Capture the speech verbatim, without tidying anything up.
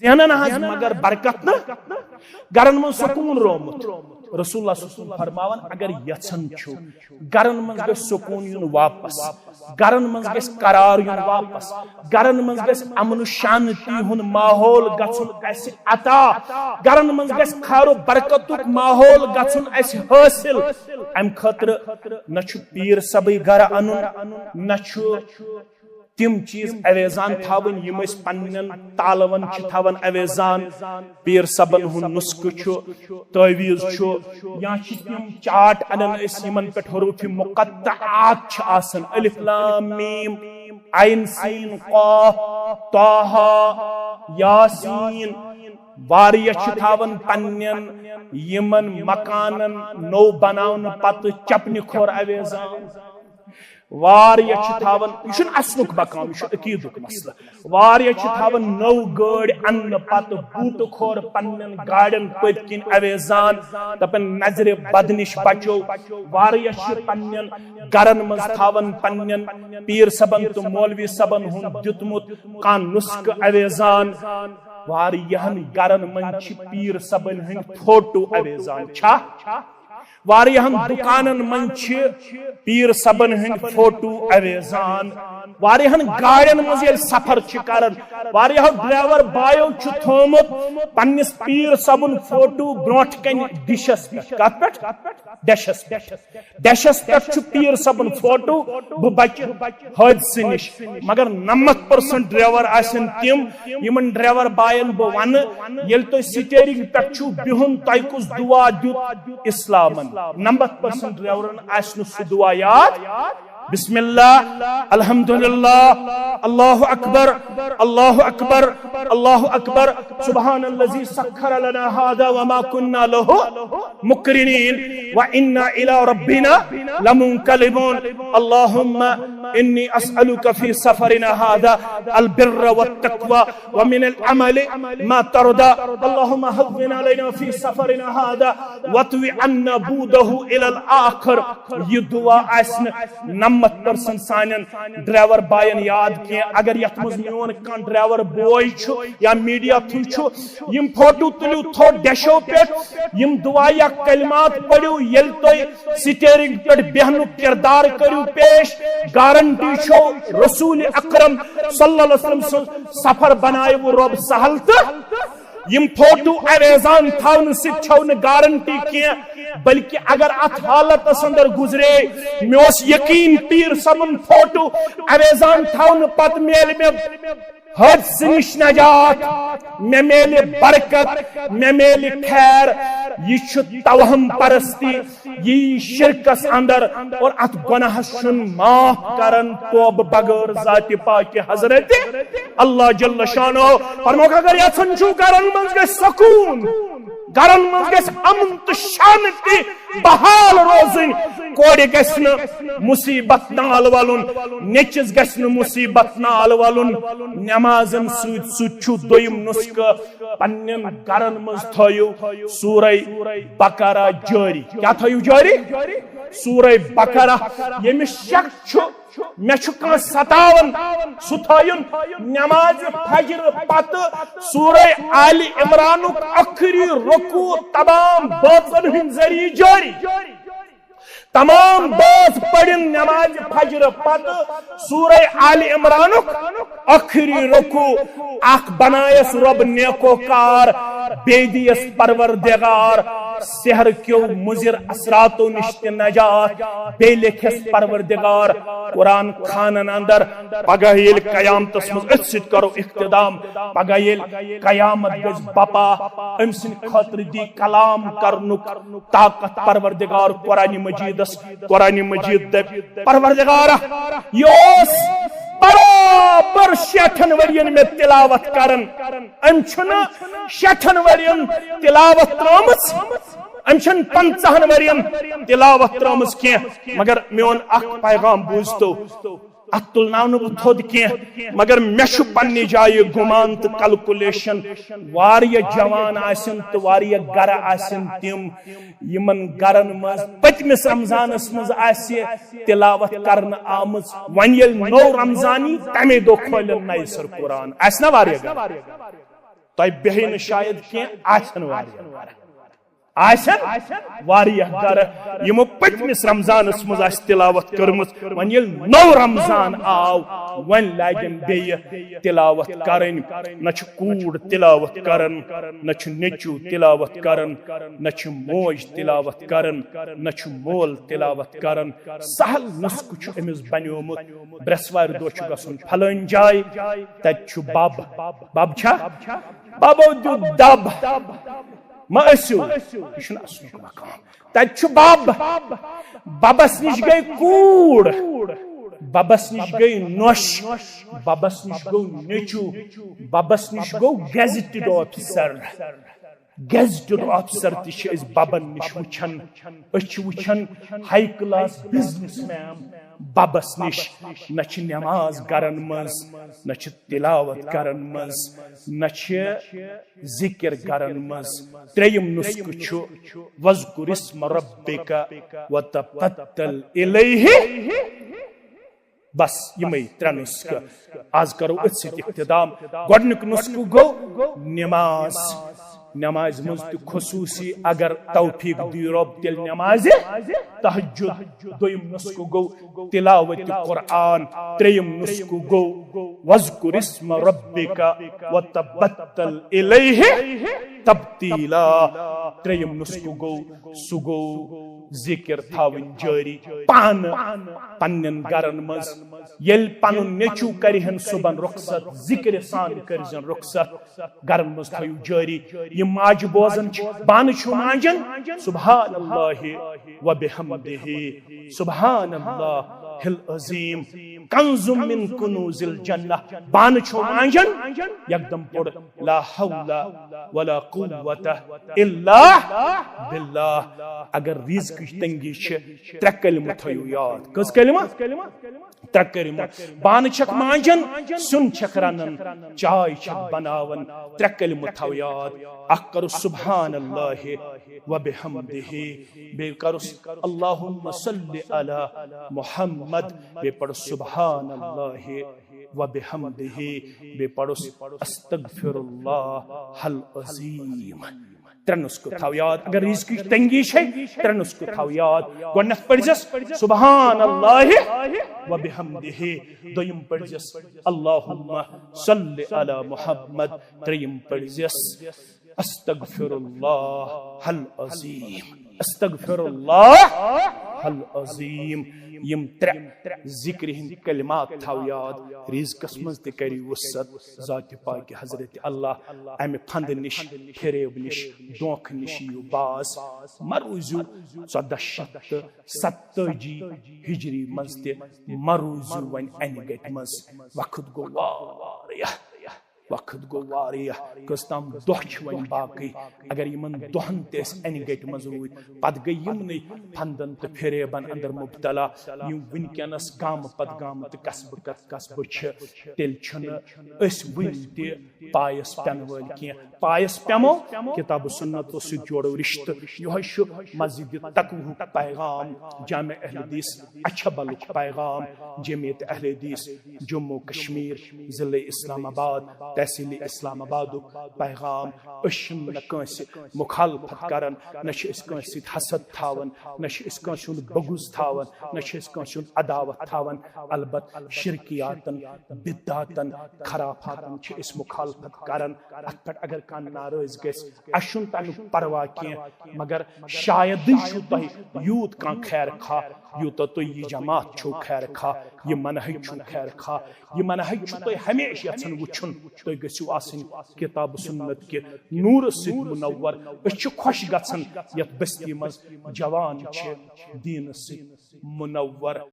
زینن حظ، مگر برکت نہ۔ گرن منٛز سکوٗن رومُت۔ رسول اللہ صلی اللہ علیہ وسلم فرماوان، اگر یژھان چھُ گرن منٛز گژھِ سکوٗن یُن واپس، گرن منٛز گژھِ قرار یُن واپس، گرن منٛز گژھِ امن و شانتی ہُنٛد ماحول گژھُن اسہِ عطا، گرن منٛز گژھِ خیر و برکتُک ماحول گژھُن اسہِ حٲصِل۔ امہِ خٲطرٕ نہ چھُ پیٖر صٲبٕے گرٕ انُن، نہ چھُ تِم چیٖز اویزان تھاوٕنۍ یِم أسۍ پننٮ۪ن تالون چھِ تھاوان اویزان۔ پیٖر صٲبن ہُنٛد نسخہٕ چھُ، تعویٖذ چھُ، یا چھِ تِم چارٹ انان أسۍ یِمن پٮ۪ٹھ حروف مقطعات چھِ آسان، الف لام میم، عین سین قاف، طٰہٰ، یاسین۔ واریاہ چھِ تھاوان پننٮ۪ن یِمن مکانن نوٚو بناونہٕ پتہٕ چپنہِ کھۄر اویزان۔ واریاہ چھِ تھاوان، یہِ چھُنہٕ اصلُک مقام، یہِ چھُ عقیٖدُک مسلہٕ۔ واریاہ چھِ تھاوان نٔو گٲڑۍ اننہٕ پتہٕ بوٗٹہٕ کھۄر پننٮ۪ن گاڑٮ۪ن پٔتۍ کِنۍ اویزان، دپان نظرِ بد نِش بچو۔ واریاہ چھِ پننٮ۪ن گرن منٛز تھاوان پننٮ۪ن پیٖر صٲبن تہٕ مولوی صٲبن ہُنٛد دیُتمُت کانٛہہ نسخہٕ اویزان۔ واریاہن گرن منٛز چھِ پیٖر صٲبن ہٕنٛدۍ فوٹو اویزان۔ چھا؟ واریاہن دُکانن منٛز چھِ پیٖر صٲبن ہٕنٛدۍ فوٹو اویزان۔ واریاہن گاڑٮ۪ن منٛز ییٚلہِ سفر چھِ کران، واریاہو ڈرایور بایو چھُ تھوٚومُت پننِس پیٖر صٲبُن فوٹو برونٛٹھ کنہِ ڈشس پٮ۪ٹھ۔ کتھ پٮ۪ٹھ؟ ڈشس پٮ۪ٹھ۔ ڈشس پٮ۪ٹھ چھُ پیٖر صٲبُن فوٹو۔ بہٕ بچہٕ حٲدثہٕ نِش۔ مگر نمتھ پرسنٹ ڈرایور آسن تِم، یِمن ڈرایور باین بہٕ ونہٕ، ییٚلہِ تُہۍ سٹیئرنگ پٮ۪ٹھ چھُو بِہُن، تۄہہِ کُس دُعا دیُت اسلامن؟ نمتھ پرسنٹ ڈرایورن آسہِ نہٕ سُہ دُعا یاد۔ بسم اللہ، الحمدللہ، اللہ اکبر، اللہ اکبر، اللہ اکبر، سبحان الذی سخر لنا هذا وما كنا له مقرنين وإنا إلى ربنا لمنقلبون۔ اللهم إني أسألك في سفرنا هذا البر والتقوى ومن العمل ما ترضى۔ اللهم هون علينا في سفرنا هذا واطو عنا بعده إلى الآخر۔ یہِ دُعا آسہِ نہٕ نمتھ پرسنٹ سانٮ۪ن ڈرایور باین یاد کینٛہہ۔ اگر یتھ منٛز میون کانٛہہ ڈرایور بوے چھُ یا میڈیا تھرو چھُ، یِم فوٹو تُلِو تھوٚد ڈیشو پٮ۪ٹھ، یِم دُعا یا کلمات پٔرِو، ییٚلہِ تُہۍ سٹیئرنگ پٮ۪ٹھ بیہنُک کردار کٔرِو پیش، گارنٹی چھو رسول اکرم صلی اللہ علیہ وسلم سُنٛد سفر بنایو رۄب سہل۔ تہٕ یِم فوٹو اویزان تھاونہٕ سۭتۍ چھو نہٕ گارنٹی کینٛہہ، بلکہ اگر اتھ حالتس اندر گزرے، مےٚ اوس یقین پیٖر صٲبُن فوٹو اویزان تھاونہٕ پتہٕ میلہِ مےٚ حٲدثہٕ نِش نجات، مےٚ میلہِ برکت، مےٚ میلہِ خیر۔ یہِ چھُ توہم پرستی، یہِ یی شرکس اندر اور اتھ گناہس چھُنہٕ معاف کرن توبہٕ بغٲر ذاتِ پاکِ حضرت اللہ جل شانہ۔ فرموکھ، اگر یژھان چھُو گرن منٛز گژھِ سکوٗن، گرن منٛز گژھِ امن تہٕ شانتی بحال روزٕنۍ، کورِ گژھِ نہٕ مصیبت نال ولُن، نیٚچِس گژھِ نہٕ مصیبت نال ولُن۔ نمازن سۭتۍ سۭتۍ چھُ دوٚیِم نسخہٕ، پننٮ۪ن گرن منٛز تھٲیِو سورہ بقرہ جٲری۔ کیٛاہ تھٲیِو جٲری؟ سورہ بقرہ۔ ییٚمِس شک چھُ مےٚ چھُ کانٛہہ ستاوان، سُہ تھٲیُن نمازِ فجر پتہٕ سورہ آلِ عمرانُک ٲخری رکوع تمام بٲژن ہٕنٛدۍ ذٔریعہٕ جٲری۔ تمام بٲژ پٔرِن نمازِ فجر پتہٕ سورہ آلِ عمرانُک ٲخری رکوع۔ اکھ بنایس رۄب نیکوکار، بیٚیہِ دِیس پروردگار سحر کیو مضر اثراتو نِش تہِ نجات، بیٚیہِ لیکھٮ۪س پروردگار قرآن خانن اندر۔ پگاہ ییٚلہِ قیامتس منٛز أتھۍ سۭتۍ کرو اختتام، پگاہ ییٚلہِ قیامت گژھِ بپا، أمۍ سٕنٛدِ خٲطرٕ دی کلام کرنُک طاقت پروردگار قرآن مجیدس۔ قرآن مجید دپہِ، پروردگارا، یہِ اوس برابر شیٹھن ؤرین مےٚ تلاوت کران، أمۍ چھُنہٕ شیٹھن ؤرین تلاوت ترٲومٕژ، أمۍ چھَنہٕ پنٛژاہن ؤرین تلاوت ترٲومٕژ کینٛہہ، مگر میون اکھ پیغام بوٗزتو۔ اتھ تُلناو نہٕ بہٕ تھوٚد کینٛہہ، مگر مےٚ چھُ پننہِ جایہِ گُمان تہٕ کلکولیشن۔ واریاہ جوان آسن تہٕ واریاہ گرٕ آسن تِم، یِمن گرن منٛز پٔتمِس رمضانس منٛز آسہِ تلاوت کرنہٕ آمٕژ، وۄنۍ ییٚلہِ نوٚو رمضان یی، تمے دۄہ کھولن نوِ سرٕ قرآن۔ آسہِ نا واریاہ گرٕ؟ تۄہہِ بیٚہہِ نہٕ شاید کینٛہہ، آسن واریاہ گرٕ۔ آسن واریاہ گرٕ یِمو پٔتمِس رمضانس منٛز آسہِ تلاوت کٔرمٕژ، وۄنۍ ییٚلہِ نوٚو رمضان آو، وۄنۍ لاگن بیٚیہِ تلاوت کرٕنۍ۔ نہ چھُ کوٗر تلاوت کران، نہ چھُ نیٚچو تلاوت کران، نہ چھِ موج تلاوت کران، نہ چھُ مول تلاوت کران۔ سہل نسخہٕ چھُ أمِس بنیومُت۔ برٛٮ۪سوارِ دۄہ چھُ گژھُن فلٲنۍ جاے، تتہِ چھُ بب۔ بب چھا؟ ببو دیُت دب۔ مہ ٲسِو، یہِ چھُنہٕ اَسنُک مقام۔ تتہِ چھُ بب۔ ببس نِش گٔے کوٗر، ببس نِش گٔے نۄش، ببس نِش گوٚو نیٚچو، ببس نِش گوٚو گیزٹڈ آفیسر۔ گیزٹڈ آفیسر تہِ چھِ أسۍ ببن نِش وٕچھان۔ أسۍ چھِ وٕچھان ہاے کلاس بزنس مین ببس نِش۔ نہ چھِ نماز گرن منٛز، نہ چھِ تلاوت گرن منٛز، نہ چھِ ذکر گرن منٛز۔ ترٛیٚیِم نسخہٕ چھُ وَذْكُرِ اسْمَ رَبِّكَ وَتَبَتَّلْ إِلَيْهِ۔ بس یِمے ترٛےٚ نسخہٕ۔ آز کرو أتھۍ سۭتۍ اختتام۔ گۄڈٕنیُک نسخہٕ گوٚو نماز۔ نمازِ منٛز تہِ خصوٗصی اگر توفیق دی رۄب، تیٚلہِ نمازِ تہجد۔ دوٚیِم نسخہٕ گوٚو تلاوت قرآن۔ ترٛیٚیِم نسخہٕ گوٚو وَذْكُرِ اسْمَ رَبِّكَ وَتَبَتَّلْ إِلَيْهِ تَبْتِيلًا۔ ترٛیٚیِم نسخہٕ گوٚو، سُہ گوٚو ذکر تھاوٕنۍ جٲری پانہٕ پننٮ۪ن گرن منٛز۔ ییٚلہِ پنُن نیٚچو کرِ ہن صبحن رخصت، ذکرِ سان کٔرزٮ۪ن رخصت۔ گرن منٛز تھٲیِو جٲری۔ یِم ماجہِ بوزان چھِ، بانہٕ چھُ مانجان، سبحان اللہ و بحمدہ، سبحان اللہ العظیم، کنز من کنوز الجنہ۔ بانہٕ چھُ مانجان، یکدم پوٚر لا حول ولا قوة الا باللہ۔ اگر رزقٕچ تنگی چھِ، ترٛےٚ کلمہٕ تھٲیِو یاد۔ کٔژ کلمہٕ؟ ترٛےٚ کلمہٕ۔ بانہٕ چھکھ مانجان، سیُن چھکھ رنان، چاے چھکھ بناوان، ترٛےٚ کلمہٕ تھاو یاد۔ اکھ کرو سبحان اللہ و بحمدہ، بیٚیہِ کرُس اللہم صلی علی محمد، بیٚیہِ پرُس سبحان اللہ و بحمدہ، بیٚیہِ پرُس استغفر اللہ العظیم۔ ترٛےٚ نسخہٕ تھاو یاد۔ اگر رزقٕچ تنگی چھے، ترٛےٚ نسخہٕ تھاو یاد۔ گۄڈٕنیتھ پٔرزٮ۪س سبحان اللہ و بحمدہ، دوٚیِم پٔرزٮ۪س اللہم صلی علی محمد، ترٛیٚیِم پٔرزٮ۪س استغفر اللہ العظیم، استغفر اللہ العظیم۔ یِم ترٛےٚ ذکرِ ہٕنٛدۍ کلمات تھاو یاد۔ رزقس منٛز تہِ کٔرِو وسعت ذاتِ پاکِ حضرت اللہ۔ امہِ پھندٕ نِش، فریب نِش، دھوکہٕ نِش یِیِو باز۔ مہ روٗزِو ژۄدہ شیٚتھ تہٕ ستتٲجی ہجری منٛز تہِ، مہ روٗزِو وۄنۍ انہِ گٹہِ منٛز۔ وقت گوٚو واریاہ، وقت گوٚو واریاہ۔ کٔژ تام دۄہ چھِ وۄنۍ باقٕے۔ اگر یِمن دۄہن تہِ أسۍ انہِ گٹہِ منٛز روٗدۍ، پتہٕ گٔے یِمنٕے پھندن تہٕ فریبن اندر مبتلا، یِم وٕنکیٚنس گامہٕ پتہٕ گامہٕ تہٕ قصبہٕ پتہٕ قصبہٕ چھِ، تیٚلہِ چھِنہٕ أسۍ وٕنہِ تہِ پایس پٮ۪نہٕ وٲلۍ کینٛہہ۔ پایس پٮ۪مو، کتاب و سنتو سۭتۍ جوڑو رشتہٕ۔ یِہوٚے چھُ مسجد تقوہُک پیغام، جامع اہل حدیث اچھبلُک پیغام، جمعیت اہل حدیث جموں کشمیر، ضلع اسلام آباد، تحصیل اسلام آبادُک پیغام۔ أسۍ چھِنہٕ نہ کٲنٛسہِ مخالفت کران، نہ چھِ أسۍ کٲنٛسہِ سۭتۍ حسد تھاوان، نہ چھِ أسۍ کٲنٛسہِ ہُنٛد بغض تھاوان، نہ چھِ أسۍ کٲنٛسہِ ہُنٛد عداوت تھاوان۔ البتہ شرکیاتن، بدعاتن، خرافاتن چھِ أسۍ مخالفت کران۔ اتھ پٮ۪ٹھ اگر کانٛہہ ناراض گژھِ، اسہِ چھُنہٕ تمیُک پرواہ کینٛہہ، مگر شایدٕے چھُو تۄہہِ یوٗت کانٛہہ خیر خواہ، یوٗتاہ تُہۍ یہِ جماعت چھِو خیر خواہ، یہِ منہج چھُو خیر خواہ، یہِ منہج چھُو تُہۍ ہمیشہِ یژھان وٕچھُن۔ تُہۍ گٔژھِو آسٕنۍ کتاب سنت کہِ نوٗرٕ سۭتۍ منور۔ أسۍ چھِ خۄش گژھان یتھ بستی منٛز جوان چھِ دیٖنہٕ سۭتۍ منور۔